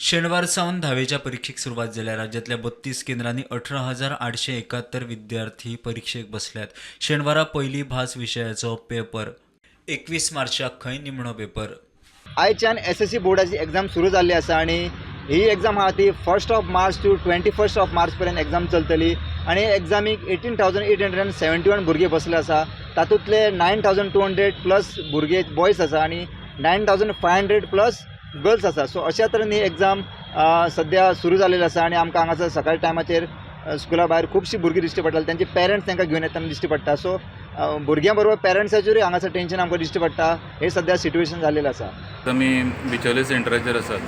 शेनवार सावन धावेच्या परिक्षेक सुरवात जाल्या. राज्यातल्या 32 केंद्रांनी 18,871 विद्यार्थी परिक्षेक बसल्यात. शेनवारा पयली भास विशयाचो पेपर, 21 मार्चाक खंय निमणो पेपर. आयच्यान एस एस सी बोर्डाची एग्जाम सुरू जाल्ली आसा आनी ही एग्जाम आहा ती 1st of March to 21st of March पर्यंत एग्जाम चलतली आनी एग्जामीक 18,871 भुरगे बसले आसा. तातूंतले 9200 plus भुरगे बॉयज आसा आनी 9500 plus girls आसा. सो अशा तरेन ही एग्जाम सद्या सुरू जालेली आसा आनी आमकां हांगासर सकाळी टायमाचेर स्कुला भायर खुबशीं भुरगीं दिश्टी पडटाली. तेंचे पेरंट्स तांकां घेवन येतना दिश्टी पडटा. सो भुरग्यां बरोबर पेरंट्साचेरूय हांगासर टेंशन आमकां दिश्टी पडटा. हे सद्या सिट्युएशन जाल्लेलें आसा. आमी बिचोले सेंटराचेर आसात.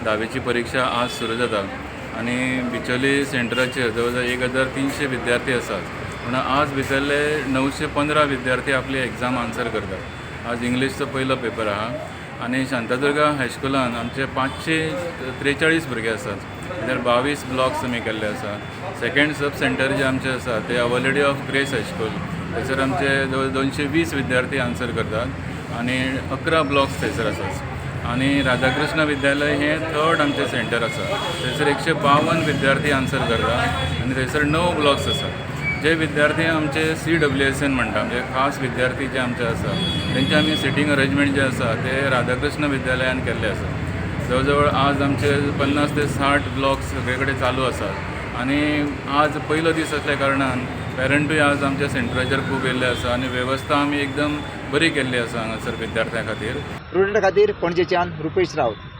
धावेची परिक्षा आज सुरू जाता आनी बिचोले सेंटराचेर जवळ जवळ 1300 विद्यार्थी आसात, पूण आज भितरले 915 विद्यार्थी आपली एग्जाम आन्सर करतात. आज इंग्लिशचो पयलो पेपर आहा आनी शांतादुर्गा हायस्कुलान आमचे 543 भुरगे आसात. थंयसर 22 ब्लॉक्स आमी केल्ले आसा. सेकेंड सब सेंटर जे आमचे आसा ते our lady of grace high school, थंयसर आमचे जवळ 220 विद्यार्थी आन्सर करतात आनी 11 ब्लॉक्स थंयसर आसात. आनी राधाकृष्ण विद्यालय हें थर्ड आमचें सेंटर आसा. थंयसर 152 विद्यार्थी आन्सर करता आनी थंयसर णव ब्लॉक्स आसात. जे विद्यार्थी आमचे सीडब्ल्यूएसएन म्हणटा, म्हणजे खास विद्यार्थी जे आमचे आसा, तेंचे आमी सिटींग अरेंजमेंट जे आसा ते राधाकृष्ण विद्यालयान केल्ले आसा. जवळ जवळ आज आमचे 50 ते 60 ब्लॉक्स सगळे कडेन चालू आसात आनी आज पयलो दीस आसल्या कारणान पेरंटूय आज आमच्या सेंटराचेर खूब येयल्ले आसा आनी वेवस्था आमी एकदम बरी केल्ली आसा हांगासर विद्यार्थ्यां खातीर. प्रुडंटा खातीर पणजेच्यान रुपेश राऊत.